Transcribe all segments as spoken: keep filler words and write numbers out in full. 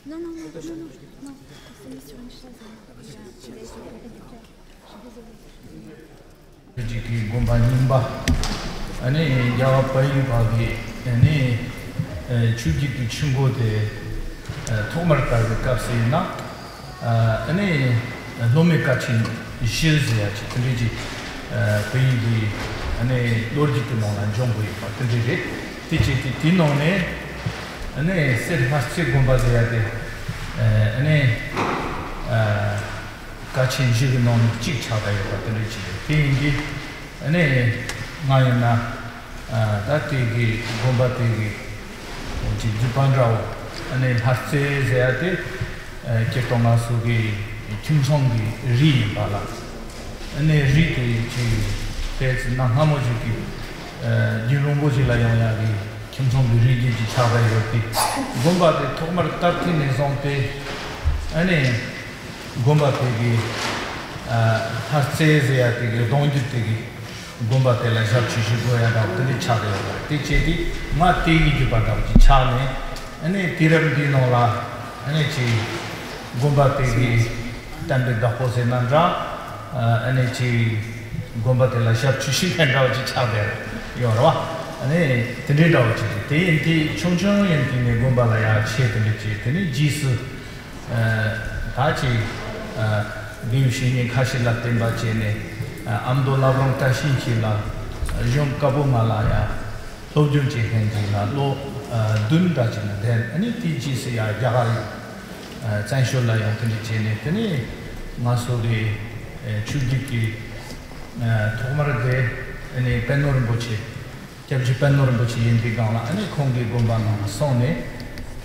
Non, non, non, non, non, non. On s'est mis sur une chaise, hein. Déjà, déjà, déjà. Je suis désolée. ཅིག་གི་དགོན་པ་རྙིང་པ། ཨ་ནི་རྒྱལ་བ་དཔལ་ཡུལ་བ་གི་ཨ་ནི་ཆོས་བརྒྱུད་ཀྱི་ཆུ་འགོ་དེ་ཐོག་མར་དར་བའི་སྐབས་སུ་ཡིན་ན། ཨ་ནི་སློབ་མའི་ཀ་ཆེན་བཞི་ཟེར་ཡ་ཅིག་དེ་འདྲའི་ཅིག་བོད་ཡིག་གི་ཨ་ནི་ལོ་རྒྱུས་ཀྱི་ནང་ལ་འབྱུང་དགོས་ཡོད་པ་དེ་འདྲ་རེད། དེ་བྱས་ཏེ་དེའི་ནང་ནས་ཨ་ནི་སེར་ལྷ་རྩེ་དགོན་པ་ཟེར་ཡ་དེ་ཨ་ནི། ཀ་ཆེན་བཞི་གི་ནང་ནས་གཅིག་ཆགས་བསྡད་ཡོད་པ་དེ་འདྲ་ཅིག་རེད། དེ་ཡིན་དུས་ཨ་ནི་ང་ཡིན་ན་ད་དེ་གི་དགོན་པ་དེ་གི་ཅིག་རྒྱུད་པ་འདྲ་བོ་ཨ་ནི་ལྷ་རྩེ་ཟེར་ཡ་དེ་སྤྱིར་བཏང་ང་ཚོ་གི་ཁྱིམ་ཚང་གི་རིགས་ཡིན་པ་ལ། ཨ་ནི་རིགས་དེ་ཅིག་དེ་ཚོ་གནའ་སྔ་མོ་ཅིག་གི་རྒྱུན་རིང་པོ་ཅིག་ལ་ཡོང་ཡ་གི་ཁྱིམ་ཚང་གི་རིགས་རྒྱུད་ཅིག་ཆགས་བསྡད་ཡོད་དེ། དགོན་པ་དེ་ཐོག་མར་དར་དུས་ནས་བཟུང་སྟེ་ཨ་ནི། དགོན་པ་དེ་གི་ལྷ་རྩེ་ཟེར་ཡ་དེ་གི་གདུང་རྒྱུད་དེ་གི་དགོན་པ་དེ་ལ་ཞབས་ཕྱི་ཞུ་དགོས་ཡ་འདྲ་བོ་དེ་འདྲ་ཆགས་བསྡད་ཡོད་པ་རེད། དེ་བྱས་ཏེ་ང་དེ་གི་རྒྱུད་པ་འདྲ་བོ་ཅིག་ཆགས་ནས་ཨ་ནི་དུས་རབས་འདིའི་ནང་ལ་ཨ་ནི་ཅིག་དགོན་པ་དེ་གི་བསྟན་པའི་བདག་པོ་ཟེར་ན་འདྲ། ཨ་ནི་ཅིག་དགོན་པ་དེ་ལ་ཞབས་ཕྱི་ཞུ་མཁན་འདྲ་བོ་ཅིག་ཆགས་བསྡད་ཡོད་རེད་བ། ཨ་ནི་དེ་འདྲའི་འདྲ་བོ་ཅིག་རེད། དེ་ཡིན་དུས་ཆུང་ཆུང་ཡིན་དུས་ནས་དགོན་པ་ལ་ཡ་ཆེད་དུ་འདྲ་བྱས། དེ་ནས་རྗེས་སུ། ད་ཅིག་དགེ་བའི་བཤེས་གཉེན་ཁ་ཤས་ལ་བསྟེན་པ་བྱས་ནས་ཨ་མདོ་བླ་བྲང་བཀྲ་ཤིས་འཁྱིལ་ལ་གཞུང་བཀའ་པོད་ལྔ་ལ་ཡང་སློབ་སྦྱོང་བྱེད་མཁན་ཅིག་ལ་ལོ་བདུན་འདྲ་ཅིག་ན་བསྡད། ཨ་ནི་དེའི་རྗེས་སུ་ཡང་རྒྱ་གར་བཙན་བྱོལ་ལ་ཡོང་དེ་འདྲ་བྱས་ནས་དེ་ནས་ང་ཚོ་གི་ ཆོས་བརྒྱུད་ཀྱི་ཐོག་མར་དེ་ནི་པད་ནོར་རིན་པོ་ཆེ། སྐྱབས་རྗེ་པད་ནོར་རིན་པོ་ཆེ་ཡིན་དུས་སྒང་ལ་ཨ་ནི་ཁོང་གི་དགོན་པ་ནང་སོང་ནས།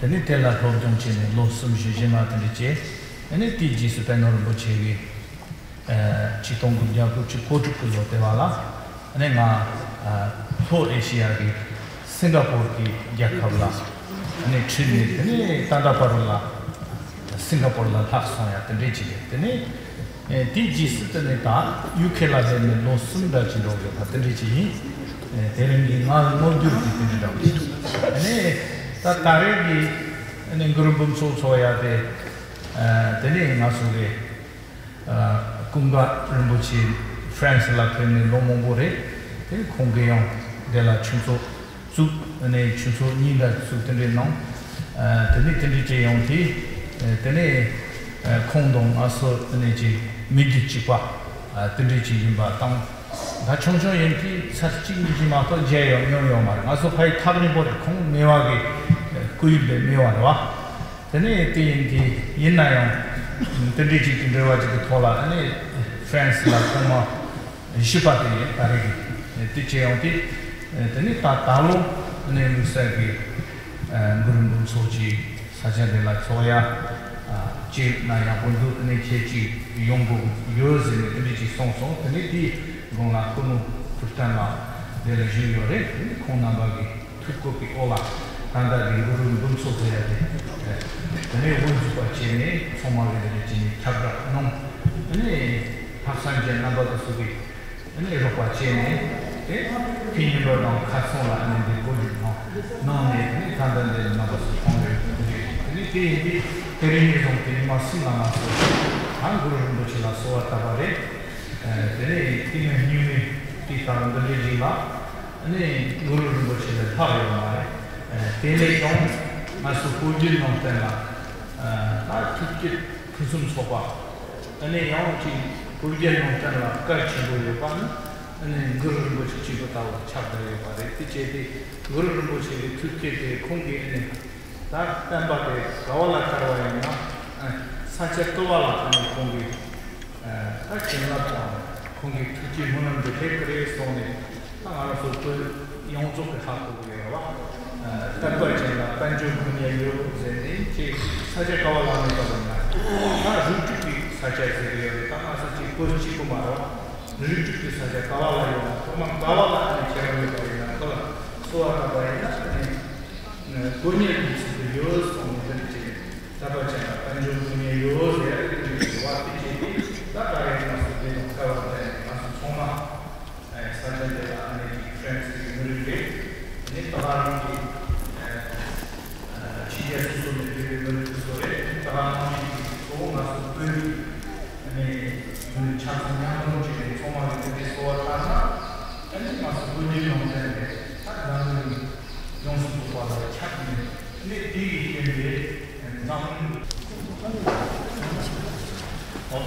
དེ་ནི་དེ་ལ་སློབ་སྦྱོང་བྱས་ནས་ལོ་གསུམ་བཞི་བཞི་ལྔ་དེ་འདྲ་བྱས། ཨ་ནི་དེའི་རྗེས་སུ་པད་ནོར་རིན་པོ་ཆེ་གིས་ཆིག་སྟོང་དགུ་བརྒྱ་དགུ་བཅུ་གོ་དྲུག་གི་ལོ་དེ་བ་ལ་ཨ་ནི་ང་ལྷོ་ཨེ་ཤི་ཡ་གི་སིང་ག་པོར་གྱི་རྒྱལ་ཁབ་ལ་ཨ་ནི་ཁྲིད་ནས། དེ་ནི་ཏཱན་ཏཱ་པ་རུ་ལ་སིང་ག་པོར་ལ་ལྷག་སོང་ཡ་དེ་འདྲ་བྱས། དེ་ནི། ཨེ། དེའི་རྗེས་སུ་དེ་ནས་ད་ཡུ་ཁེ་ལ་སླེབས་ནས་ལོ་གསུམ་འདྲ་ཅིག་འགྲོ་གི་ཡོད་པ་དེ་འདྲ་ཅིག་ཡིན། ཨེ། དེ་རིང་གི་ང་སྔོན་འགྱུར་གྱི་དེ་འདྲ་འདྲ་བོ་ཞིག་ཨ་ནི་ད་ད་རེས་ཀྱི་ཨ་ནི་གུ་རུ་འབུམ་ཚོགས་ཚོགས་ཡ་དེ། ཨ། དེ་ནས་ང་ཚོ་གི་ཨ། ཀུན་དགའ་རིན་པོ་ཆེ་ཧྥ་རན་སི་ལ་ཕེབས་ནས་ལོ་མང་པོ་རེད། དེ་ཁོང་གིས་ཡང་དེ་ལ་ཆོས་ཚོགས་བཙུགས། ཨ་ནི་ཆོས་ཚོགས་གཉིས་འདྲ་བཙུགས། དེ་འདྲའི་ནང་། ཨ། དེ་ནས་དེ་འདྲའི་བྱས་ཡོང་དུས། ཨ། དེ་ནས་ཨ། ཁོང་དང་ང་ཚོ་ཨ་ནི་ཅིག་མི་རྒྱུད་གཅིག་པ། ཨ། དེ་འདྲའི་ཅིག་ཡིན་པ་དང་། ད་ཆུང་ཆུང་ཡིན་དུས་ཚར་གཅིག་གཉིས་ཤིག་མ་གཏོགས་མཇལ་ཡོང་མྱོང་ཡོད་མ་རེད། ང་ཚོ་ཕ་ཡུལ་ཐག་རིང་པོ་རེད། ཁོང་མི་བ་གི་སྐུ་ཡུལ་དེ་མི་བ་རེད་བ། དེ་ནས་དེ་ཡིན་དུས་ཡིན་ན་ཡང་དེ་འདྲའི་ཅིག་གི་འབྲེལ་བ་ཅིག་གི་ཐོག་ལ་ཨ་ནི་ཧྥ་རན་སི་ལ་ཐོག་མ་བཞི་པ་དེ་ཡིན། ད་རེས་ཀྱི་དེ་བྱས་ཡོང་དུས། དེ་ནས་ད་ད་ལོ་ཨ་ནི་དམིགས་བསལ་གྱི་གུ་རུ་འབུམ་ཚོགས་ཀྱི་ས་ཆ་འདི་ལ་ཚོགས་ཡ་ཅིག་ན་ཡག་པོ་འདུག་ཨ་ནི་ཁྱེད་ཅིག་ཡོང་དགོས་ཡོད་ཟེར་ནས་དེ་འདྲ་ཅིག་གསུངས་སོང་། དེ་ནས་དེའི་དགུང་ལ་སྐུ་ངོ་ཐུབ་བསྟན་ལགས་འདི་ལ་བཞུགས་ཡོད་རེད། དེ་ནས་ཁོང་རྣམ་པ་གི་ཐུགས་དགོངས་ཀྱི་འོག་ལ་ད་ལྟ་གི་གུ་རུ་འབུམ་ཚོགས་ཟེར་ཡ་དེ། དེ་ནས་དབུ་འཛུགས་པ་བྱས་ནས་ཚང་མ་གི་དེ་འདྲ་བྱས་ནས་ཁྱབ་བསྒྲགས་གནང་། དེ་ནས་ལྷག་བསམ་ཅན་རྣམ་པ་དེ་ཚོ་གིས་དེ་ནས་རོགས་པ་བྱས་ནས། དེ་ཕན་ཉིན་པ་དང་ཁ་སང་ལ་ནི་འདི་བོད་བརྒྱུད་ནང་གནང་ནས། དེ་ནས་ད་ལྟ་འདི་ལ་རྣམ་པ་ཚོ་མཐོང་ཡོད། དེ་ནས་དེ་ཡིན་དུས་དེ་རིང་ནས་བཟུང་སྟེ་ཉི་མ་གསུམ་ལ་ང་ཚོ་ད་གུ་རུ་རིན་པོ་ཆེ་ལ་གསོལ་བ་བཏབ་པ་རེད། དེ་ནས་དེ་ནས་སྙིང་མི་དེ་ལྟར་འདི་འདྲའི་རིགས་ལ། ཨ་ནི་གུ་རུ་རིན་པོ་ཆེ་ལས་ལྷག་ཡོད་མ་རེད། ཨ། དེ་ལས་ཀྱང་ང་ཚོ་བོད་བརྒྱུད་ནང་བསྟན་ལ། ཨ། ད་ཐུགས་བསྐྱེད་ཕུན་སུམ་ཚོགས་པ། ཨ་ནི་ཡང་ཅིག་བོད་བརྒྱུད་ནང་བསྟན་ལ་གལ་ཆེན་པོ་ཡོད་པ་ནི་ཨ་ནི་གུ་རུ་རིན་པོ་ཆེ་གཅིག་པུ་ལྟ་བུ་ཆགས་བསྡད་ཡོད་པ་རེད། དེ་བྱས་ཏེ་གུ་རུ་རིན་པོ་ཆེ་གི་ཐུགས་བསྐྱེད་དེ་ཁོང་གིས་ཨ་ནི་ད་བསྟན་པ་དེ་ག་བ་ལ་དར་བ་ཡིན་ན། ཨ། ས་ཆ་ག་བ་ལ་ཨ་ནི་ཁོང་གིས། ད་བྱིན་རླབས་དང་ཁོང་གི་ཐུགས་ཀྱི་སྨོན་ལམ་དེ་སླེབས་ཀྱི་རེད་གསུངས་ནས། ད་ང་རང་ཚོ་བོད་ཡོངས་རྫོགས་ཀྱི་ཧ་གོ་གི་ཡོད་རེད་བ། བསྟན་པ་ཅན་ལ་དཔལ་འབྱོར་དགོས་ཉེན་ཡོད་ཟེར་ནས་ཅིག་ས་ཆ་ག་བ་ལ་མེད་པ་ཡིན་ན། ད་རིགས་དྲུག་གི་ས་ཆ་ཟེར་གི་ཡོད་རེད། ད་ང་ཚོ་ཅིག་བོད་གཅིག་པུ་མ་རེད་བ། རིགས་དྲུག་གི་ས་ཆ་ག་བ་ལ་ཡོད་ན། ཐོག་མ་ག་བ་ལ་ཨ་ནི་ཁྱེད་རང་ཡོད་པ་ཡིན་ན། ཁོ་ལ་གསོལ་བ་བཏབ་པ་ཡིན་ན་ཨ་ནི་དགོས་ཉེན་གྱི་ཚུལ་དུ་ཡོད་གསུངས་ནས་འདིར་བྱས། བསྟན་པ་ཅན་ལ་དཔལ་འབྱོར་དགོས་ཉེན་ཡོད་ཟེར་ཡ་དེ་འདྲའི་བ་དེ་བྱས་ཏེ། ད་ད་རེས་ང་ཚོ་འདི་ནང་སྐལ་བ་ལྡན་ནས་ང་ཚོ་ཚང་མ་ས་ཆ་འདི་ལ་ཨ་ནི་ཧྥ་རན་སི་གི་མི་རིགས་རེད། དེ་ནས་ད་ག་རང་གི་ཕྱི་རྒྱལ་སོ་སོ་ནས་ཕེབས་པའི་མི་རིགས་དེ་ཚོ་རེད། ད་ག་རང་གི་གཙོ་བོ་ང་ཚོ་བོད་ཀྱི་ཨ་ནི་མི་རིགས་ཆ་ཚང་མཉམ་འཛོམས་བྱས་ནས་ཚང་མ་གི་འདི་འདྲའི་གསོལ་བ་བཏབ་ན། ཨ་ནི་ང་ཚོ་བོད་བརྒྱུད་ནང་བསྟན་རེད། ད་འཛམ་གླིང་ཡོངས་སུ་རྫོགས་པ་ལ་ཁྱབ་ནས་ནི་དེ་ཡི་རྐྱེན་པས་འཛམ་གླིང་། ཨོ།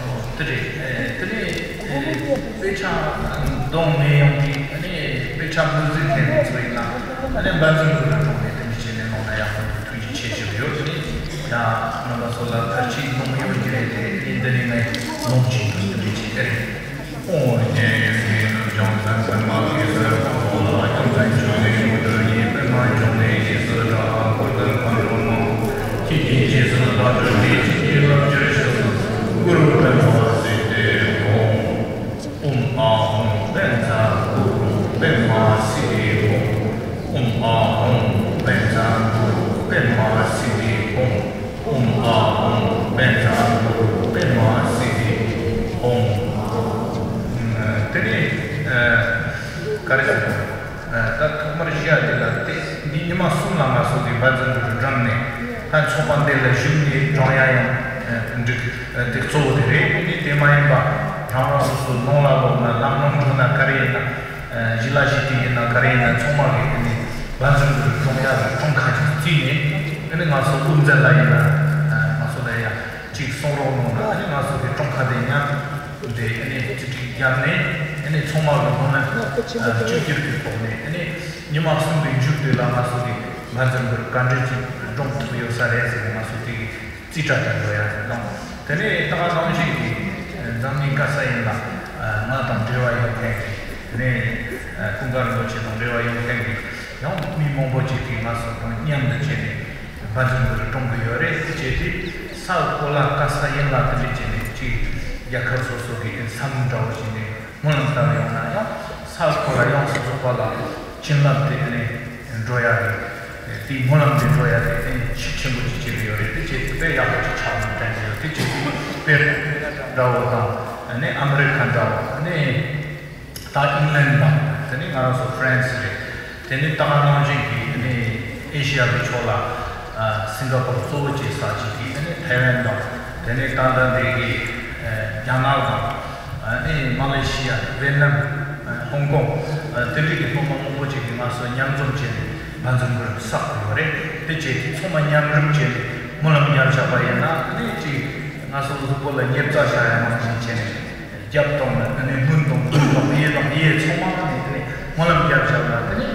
ཨོ། དེ་རེད། ཨེ། དེ་ནས་ཨེ། དཔེ་ཆ་གདོང་མེད་ཡོང་དུས་ཨ་ནི་དཔེ་ཆ་མི་གཟིགས་མཁན་དེ་ཚོ་ཡིན་ན་ཨ་ནི་འབའ་འཛིན་གུ་རུ་གྲོང་ནས་དེ་འདྲ་བྱས་ནས་གནང་ན་ཡག་པོ་འདུག་ཐུགས་རྗེ་ཆེ་ཞུ་གི་ཡོད། དེ་ནས་ཡང་རྣམ་པ་ཚོ་ལ་ཁ་ཅིག་གདོང་ཡོད་ཀྱི་རེད་དེ། ཨ་ནི་འདི་ནས་ངས་ལོངས་སྤྱོད་འདུག་དེ་འདྲ་བྱས་ཏེ་རེད། ཨོ་རྒྱན་ཡོན་ཏན་ནུབ་བྱང་མཚན་པདྨ་གེ་སར་དཔའ་བོ་ལ། ཡོན་ཏན་ཕྱོགས་ལས་ཡུལ་གྲུ་ཡིན། པདྨ་འབྱུང་གནས་རྗེས་སུ་འདྲ། འཁོར་དང་མཁའ་འགྲོ་མང་པོ། ཁྱེད་ཀྱི་རྗེས་སུ་བདག་སྒྲུབ་ཀྱིས། ཁྱེད་ཀྱི་བསླབ་བྱར་གཤེགས་སུ་གསོལ། གུ་རུ་པདྨ་སིདྡྷི་ཧཱུྃ། ཨོཾ་ཨཱཿཧཱུྃ་པཉྩ་གུ་རུ་པདྨ་སིདྡྷི་ཧཱུྃ། ཨོཾ་ཨཱཿཧཱུྃ་པཉྩ་གུ་རུ་པདྨ་སིདྡྷི་ཧཱུྃ། ཨོཾ་ཨཱཿཧཱུྃ་པཉྩ་གུ་རུ་པདྨ་སིདྡྷི་ཧཱུྃ། དེ་ནས་ཨ། ག་རེ་ཟེར། ཨ། ད་ཐོག་མར་བཞི་ཡ་དེ་ལ་དེ་ཉི་མ་གསུམ་ལ་ང་ཚོ་གི་འབའ་འཛིན་གུ་རུ་བགྲངས་ནས། ད་ཚོགས་པ་འདི་ལ་བཞུགས་ནས་བགྲངས་ཡ་ཡང་འགྲིག་དེ་གཙོ་བོ་དེ་རེད། དེ་དེ་མ་ཡིན་པ་རང་རང་སོ་སོ་ནང་ལ་ལོག་ན། ལམ་ལམ་འགྲོ་ན། ག་རེ་ཡིན་ན། ཨ། གཞིས་ལ་གཞིས་དེ་ཡིན་ན། ག་རེ་ཡིན་ན། ཚང་མ་གི་ཨ་ནི་འབའ་འཛིན་གུ་རུ་བགྲངས་ཡ་གི་གྲངས་ཁ་ཅིག་བརྩིས་ནས། ཨ་ནི་ང་ཚོ་དབུ་མཛད་ལ་ཡིན་ན། ཨ། ང་ཚོ་ལ་ཡ་ཅིག་གསུང་རོགས་གནང་ན། ཨ་ནི་ང་ཚོ་གི་གྲངས་ཁ་དེ་མཉམ་དེ་ཨ་ནི་རྩིས་སྤྲོད་བརྒྱབ་ནས། ཨ་ནི་ཚང་མ་གི་སྔོན་ལ་ཨ་བཅོས་བསྒྱུར་གྱི་ཐོག་ནས། ཨ་ནི་ཉི་མ་གསུམ་པའི་མཇུག་དེ་ལ་ང་ཚོ་གི་འབའ་འཛིན་གུ་རུ་ག་འདྲ་ཅིག་བགྲངས་ཐུབ་ཡོད་ས་རེད་ཟེར་ནས་ང་ཚོ་དེ་གི་རྩིས་ཁྲ་དེ་འགྲོ་ཡ་ཟེར་དང་། དེ་ནས་ད་ག་ནང་བཞིན་གྱི། ཨ། རང་ཉིད་ཀ་ས་ཡིན་ལ་ང་དང་འབྲེལ་བ་ཡོད་མཁན་གྱི་དེ་ནས་ཀུན་དགའ་རིན་པོ་ཆེ་དང་འབྲེལ་བ་ཡོད་མཁན་གྱི་ཡང་མི་མང་པོ་ཅིག་གིས་ང་ཚོ་དང་མཉམ་དུ་བྱས་ནས་འབད་བརྩོན་འདི་རུ་གཏོང་གི་ཡོད་རེད། དེ་བྱས་ཏེ་ས་གོ་ལ་ཀ་ས་ཡིན་ལ་དེ་འདྲ་བྱས་ནས་ཅིག་རྒྱལ་ཁབ་སོ་སོ་གི་བསམ་བློ་འདྲ་བོ་བྱས་ནས། སྨོན་ལམ་བཏབ་ཡོང་ན་ཡང་ས་ཁོ་ལ་ཡོངས་སུ་རྫོགས་པ་ལ་བྱིན་རླབས་དེ་ནས་འགྲོ་ཡ་རེད། དེའི་སྨོན་ལམ་དེ་འགྲོ་ཡ་དེ་ནས་ཤུགས་ཆེན་པོ་ཅིག་བྱེད་ཀྱི་ཡོད་རེད། དེ་བྱེད་དུས་དཔེ་ཡག་པོ་ཅིག་ཆགས་ཡོང་དྲན་གྱི་ཡོད། དེ་བྱེད་དུས་དཔེ་འདྲ་བོ་དང་ནས་ཨ་མི་རི་ཁ་འདྲ་བོ་ནས་ད་ཨིང་ལན་དང་དེ་ནས་ང་རང་ཚོ་ཧྥ་རན་སི་རེད། དེ་ནས་ད་ག་ནང་བཞིན་གྱི་དེ་ནས་ཨེ་ཤི་ཡ་གི་ཕྱོགས་ལ་ཨ་སིང་ག་པོར་གཙོ་བོ་བྱས་ས་ཅིག་གི་དེ་ནས་ཐའེ་ཝན་དང་དེ་ནས་ད་ལྟ་འདི་གི་ཨ་རྒྱ་ནག་དང་། ཨ་ནི་མ་ལེ་ཤི་ཡ། ཝེ་ནམ། ཨ་ཧོང་ཀོང་། ཨ་དེ་འདྲ་གི་སློབ་མ་མང་པོ་ཅིག་གིས་ང་ཚོ་མཉམ་འཛོམས་བྱས་ནས་འབད་བརྩོན་འདི་རུ་བསགས་ཡོད་རེད། དེ་བྱས་ཏེ་ཚང་མ་མཉམ་རུབ་བྱས་ནས་སྨོན་ལམ་རྒྱབ་བཞག་པ་ཡིན་ན་ཨ་ནི་ཅིག་ང་ཚོ་གཟུགས་པོ་ལ་ཉེས་པ་བཞག་ཡ་མ་བྱུང་བྱས་ནས་རྒྱབ་དང་ཨ་ནི་སྔོན་དང་མདུན་དང་གཡས་དང་གཡས་ཚང་མ་ནས་དེ་ནས་སྨོན་ལམ་རྒྱབ་བཞག་ན་དེ་ནས་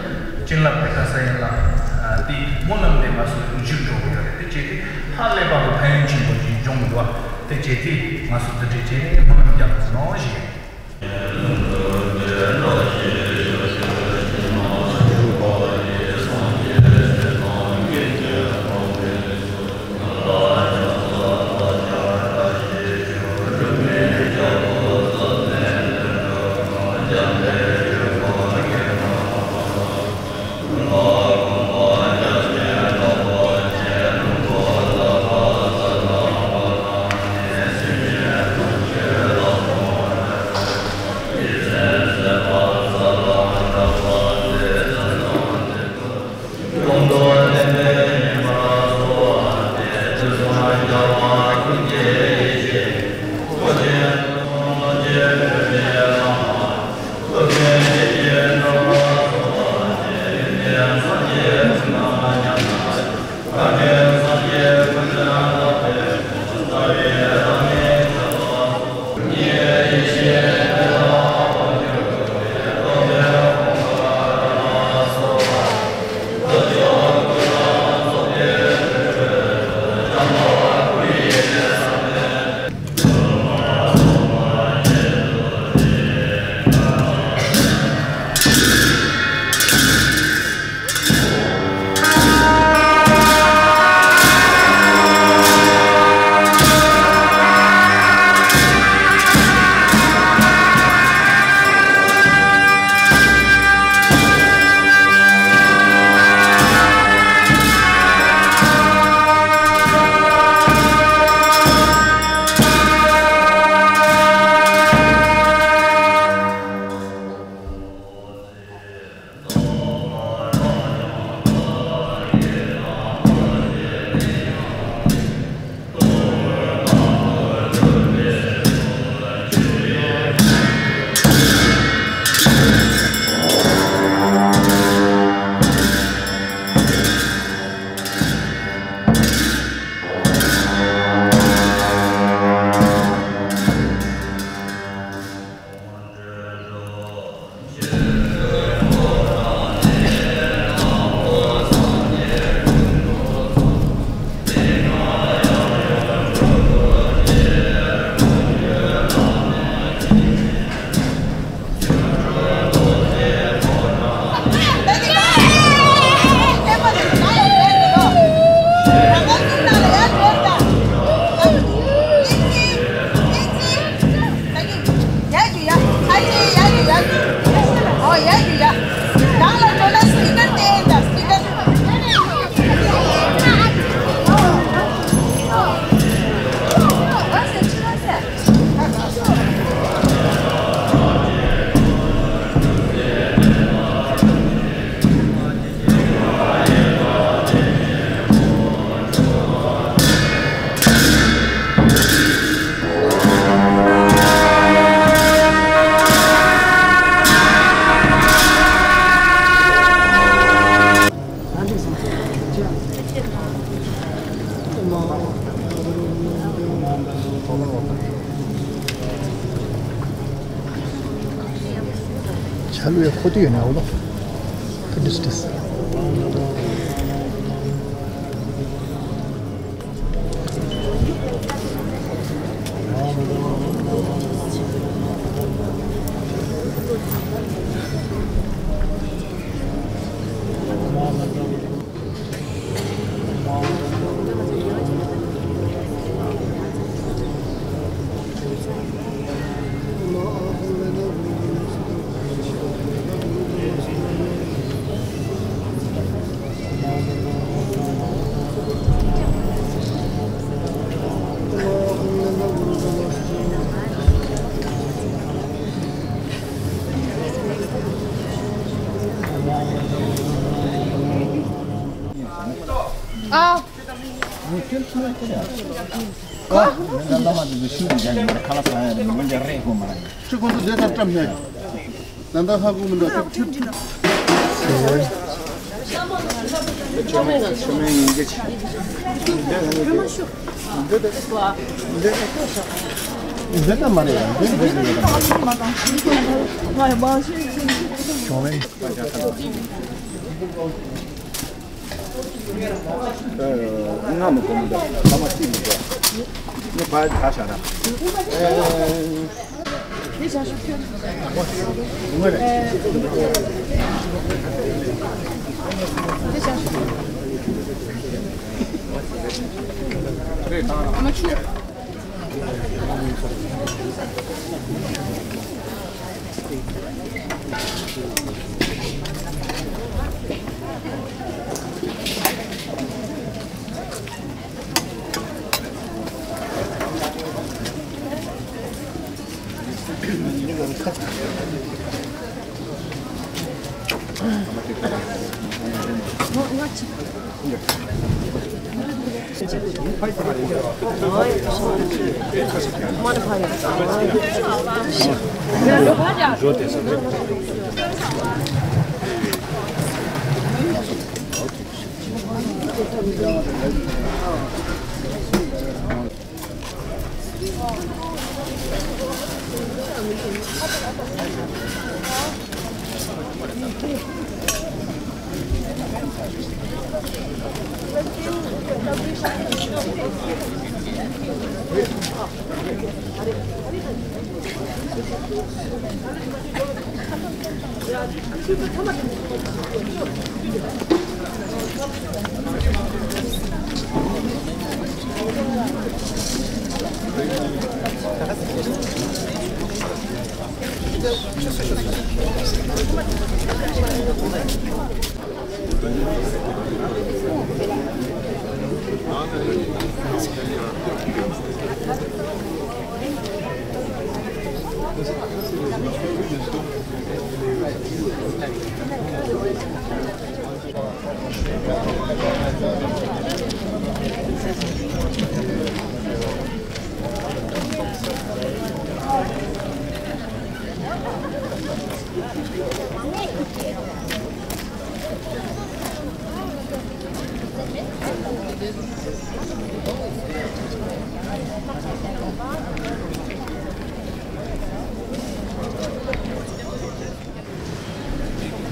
བྱིན་རླབས་དེ་ག་ས་ཡིན་ལ། ཨ་དེ་སྨོན་ལམ་དེ་ང་ཚོ་འཇིག་འགྲོ་གི་ཡོད་རེད། དེ་བྱས་ཏེ་ཧ་ལས་པ་གི་ཕན་ཡོན་ཆེན་པོ་ཞིག་འབྱུང་གི་འདུག་བ། དེ་བྱས་ཏེ་ང་ཚོ་འདི་འདྲའི་བྱས་ནས་སྨོན་ལམ་རྒྱག་དགོས་ནོ་ཞིག་ཡིན། ཆ་ལུ་ཡ་ཁོ་ཏི་ཡོད་ན་འོ་ལོ། ཁ་ཏི་སི་ཏི་སི། ཨ། ཁྱོད་ཚོ་ཁྱོད་ཡ། ཁོ། ཁྱོད་ཚོ་ལམ་མ་དེ་ཚོ་ཤིན་ཏུ་རྒྱག་གི་མ་རེད། ཁ་ལག་ཟ་ཡ་རེད། མི་འདྲ་རེད་ཁོ་མ་རེད། ཁྱོད་ཁོ་ཚོ་བསྡད་ཚར་བཀྲམ་ཤག་ད་ལྟ་ཧ་གོ་མི་འདུག་ཁྱོད་ཁྱོད། ཆོ་མེད་ཆོ་མེད་ཡིན་གྱི་ཆ། འདི་ད་མ་རེད། འདི་འདི་འདི་ད་མ་རེད། ཆོ་མེད། ང་མི་གོ་མི་འདུག་ཐ་མ་ཅི་མི་འདུག་ངས་ཕར་ད་བཞག་ན།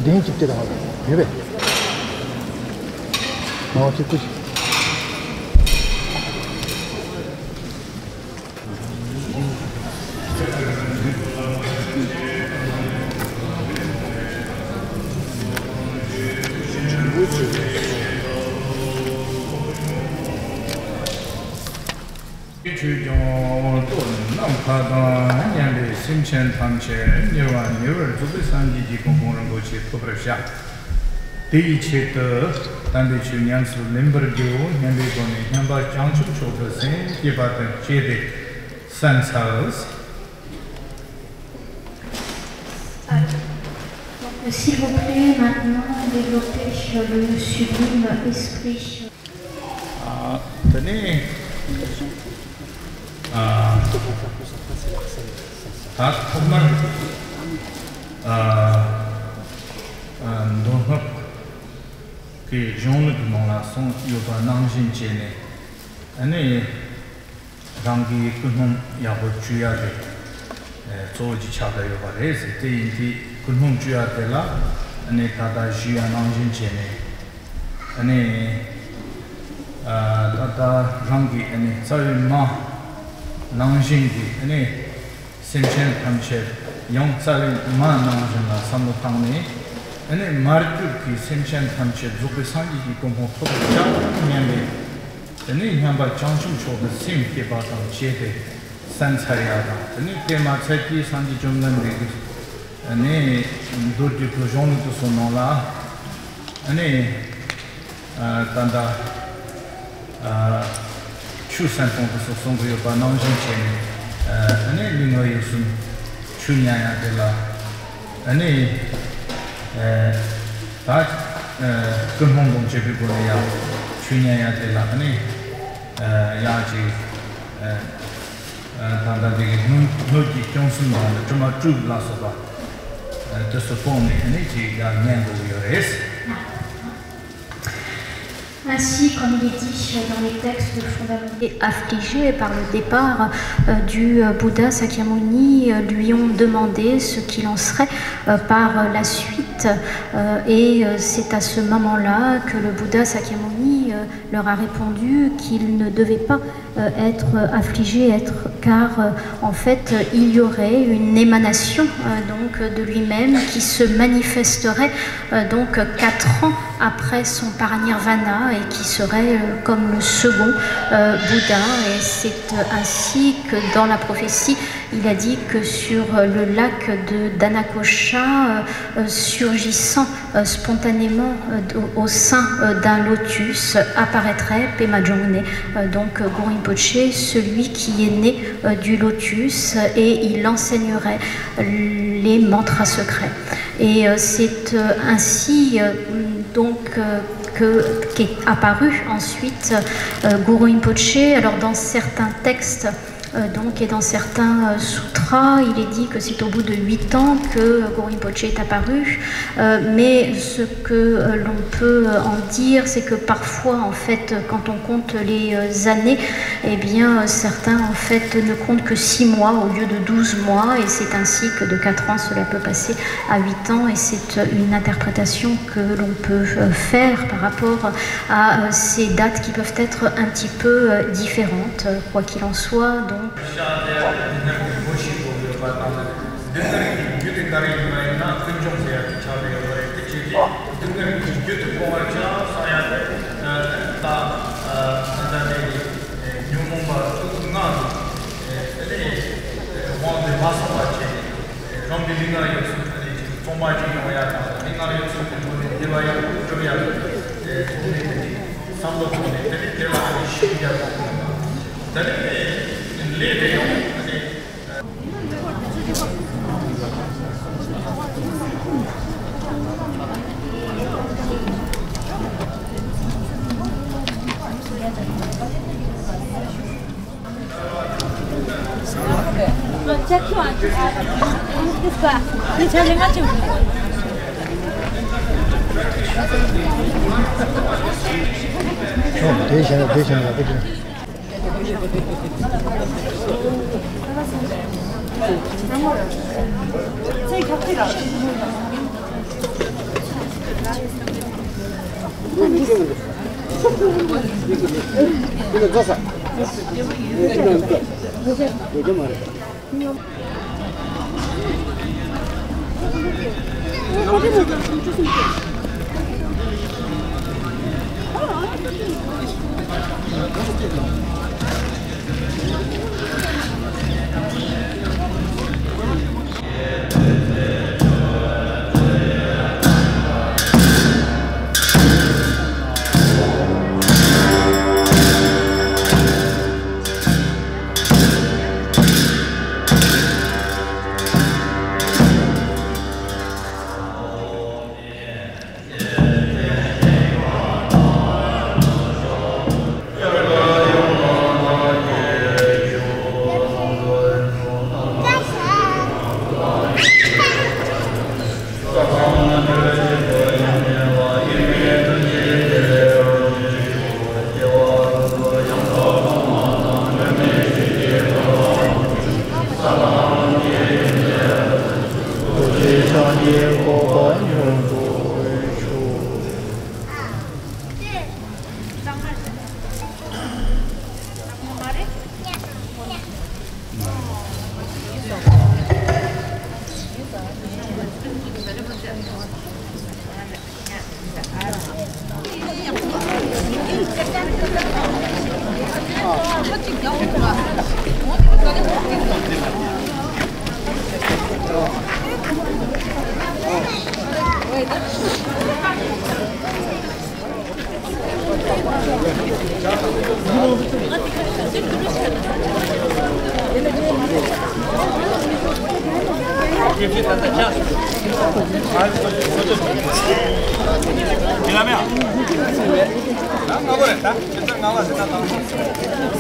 གདན་གཅིག་དེ་དང་ཡོད་པས། མ་འོ་གཅིག་པུ་ཞིག་ཆོས་སྐྱོང་བསྟོད་ནམ་མཁའ་དང་མཉམ་པའི་སེམས་ཅན་ཐམས་ཅད་ཉེ་བ་ཉེ་བར་རྫོགས་པའི་སངས་རྒྱས་ཀྱི་གོ་འཕང་རིན་པོ་ཆེ་ཐོབ་པར་བྱ། དེ་ཡི་ཆེད་དུ་དམ་པའི་ཆོས་ཉམས་སུ་ལེན་པར་བགྱིའོ་སྙམ་པའི་སྒོ་ནས་སྙན་པ་བྱང་ཆུབ་མཆོག་ཏུ་སེམས་བསྐྱེད་པ་དང་བཅས་ཏེ་གསན་འཚལ། S'il vous plaît, maintenant, développez sur le sublime esprit. ཨ། དེ་ནས། ཨ། ད་ཐོག་མར། ཨ། ཨ། མདོ་སྔགས་ཀྱི་གཞུང་ལུགས་ཀྱི་ནང་ལ་གསུངས་ཡོད་པ་ནང་བཞིན་བྱས་ནས། ཨ་ནི། རང་གི་ཀུན་སློང་ཡག་པོ་བཅོས་ཡ་དེ་གཙོ་བོ་གཅིག་ཆགས་བསྡད་ཡོད་པ་རེད་ཟེར། དེ་ཡིན་དུས་ཀུན་སློང་བཅོས་ཡ་དེ་ལ་ཨ་ནི་ད་ལྟ་ཞུས་ཡ་ནང་བཞིན་བྱས་ནས། ཨ་ནི་ད་ལྟ་རང་གི་ཨ་ནི་རྩ་བའི་མ་ནང་བཞིན་གྱི་ཨ་ནི་སེམས་ཅན་ཐམས་ཅད་ཡང་རྩ་བའི་མ་ནང་བཞིན་ལ་བསམ་བློ་བཏང་ནས། ཨ་ནི་མར་གྱུར་གྱི་སེམས་ཅན་ཐམས་ཅད་རྫོགས་པའི་སངས་རྒྱས་ཀྱི་གོ་འཕང་ཐོབ་པར་བྱ་སྙམ་པའི། དེ་ནས་སྙན་པ་བྱང་ཆུབ་མཆོག་ཏུ་སེམས་བསྐྱེད་པ་དང་བཅས་ཏེ་གསན་འཚལ་ཡ་དང་། དེ་ནས་དེ་མ་ཚད་ཀྱི་སངས་རྒྱས་བཅོམ་ལྡན་འདས་ཀྱིས་ནི་མདོ་སྒྱུ་སེམས་གཞུང་ལུགས་དེ་ཚོ་ནང་ལ་ནི་ད་ལྟ་ཆུ་སེམས་སྟོང་དེ་ཚོ་གསུང་གི་ཡོད་པ་ནང་བཞིན་བྱས་ནས་ནི་ལུས་ངག་ཡིད་གསུམ་ཆུ་མཉམ་ཡ་དེ་ལ་ནི། ད་ཀུན་སློང་དང་བཅས་པའི་སྒོ་ནས་ཡང་ ཆོས་ཉན་ཡ་དེ་ལ་ཨ་ནི་ཡང་ཅིག་ད་ལྟ་འདི་གི་སྣོད་སྣོད་ཀྱི་སྐྱོང་གསུམ་དང་ནི་དྲི་མ་དྲུག་ལ་སོགས་པ་དེ་ཚོ་སྤོང་ནས་ཨ་ནི་ཅིག་ཡར་ཉན་དགོས་ཀྱི་ཡོད་རེད། Ainsi, comme il est dit dans les textes fondamentaux, affligés par le départ euh, du euh, Bouddha Sakyamuni, euh, lui ont demandé ce qu'il en serait euh, par euh, la suite. Euh, et euh, c'est à ce moment-là que le Bouddha Sakyamuni euh, leur a répondu qu'il ne devait pas euh, être affligé, être, car euh, en fait, euh, il y aurait une émanation euh, donc euh, de lui-même qui se manifesterait euh, donc euh, quatre ans après son parinirvana et qui serait euh, comme le second euh, Bouddha. Et c'est euh, ainsi que dans la prophétie, il a dit que sur euh, le lac de Danakosha, euh, euh, surgissant euh, spontanément euh, au, au sein euh, d'un lotus, euh, apparaîtrait Pema Jongné, euh, donc euh, Gorin Poché, celui qui est né euh, du lotus, euh, et il enseignerait euh, les mantras secrets. Et euh, c'est euh, ainsi euh, donc euh, que qu'est apparu ensuite euh, Gorin Poché. Alors dans certains textes euh, donc, et dans certains euh, sutras, il est dit que c'est au bout de huit ans que euh, Gorin Poché est apparu. Euh, mais ce que euh, l'on peut euh, en dire, c'est que parfois, en fait, quand on compte les euh, années, eh bien, euh, certains, en fait, ne comptent que six mois au lieu de douze mois, et c'est ainsi que de quatre ans, cela peut passer à huit ans, et c'est euh, une interprétation que l'on peut euh, faire par rapport à euh, ces dates qui peuvent être un petit peu euh, différentes, euh, quoi qu'il en soit. Donc, ཤ་དེ་ཡང་འདི་ནང་གི་མུ་ཤི་གོ་ཡོད་པ་དང་། འདི་ནང་གི་རྒྱུ་དེ་ག་རེ་ཡིན་པ་ཡིན་ན་ཀུན་འབྱུང་ཟེར་ཡ་དེ་ཆགས་ཀྱི་ཡོད་པ་རེད། དེ་བྱས་ཏེ་འདི་ནང་གི་རྒྱུ་དེ་སྤོང་བར་བྱ་ས་ཡ་དེ་ད་ད་ལྟ་དེ་ཉོན་མོངས་པ་དུག་ལྔ་གི་དེ་ནས་དབང་དུ་མ་སོང་བ་བྱས་ནས། རང་གི་ལུས་ངག་ཡིད་གསུམ་ཐོག་ནས་ཅིག་གཙང་མ་ཅིག་ཡོང་ཡ་དང་། ལུས་ངག་ཡིད་གསུམ་གྱི་སྒོ་ནས་བདེ་བ་ཡག་པོ་སྒྲུབ་ཡ་ཐོག་ནས་དེ་ནས་བསམ་བློ་ཐོག་ནས་དེ་ནས་དེ་ལ་ཨ་ནི་ཤུགས་རྒྱག་དགོས། དེ་ནས་ལས་དེ་ཡང་ཨ་ནི། ཁྱེད་ལ་མེད་ཨ། ང་ལྔ་པོ་རེད་ད། ཁྱེད་ཚོས་ང་ལ་ཟེར་ན་ལངས་སོང་།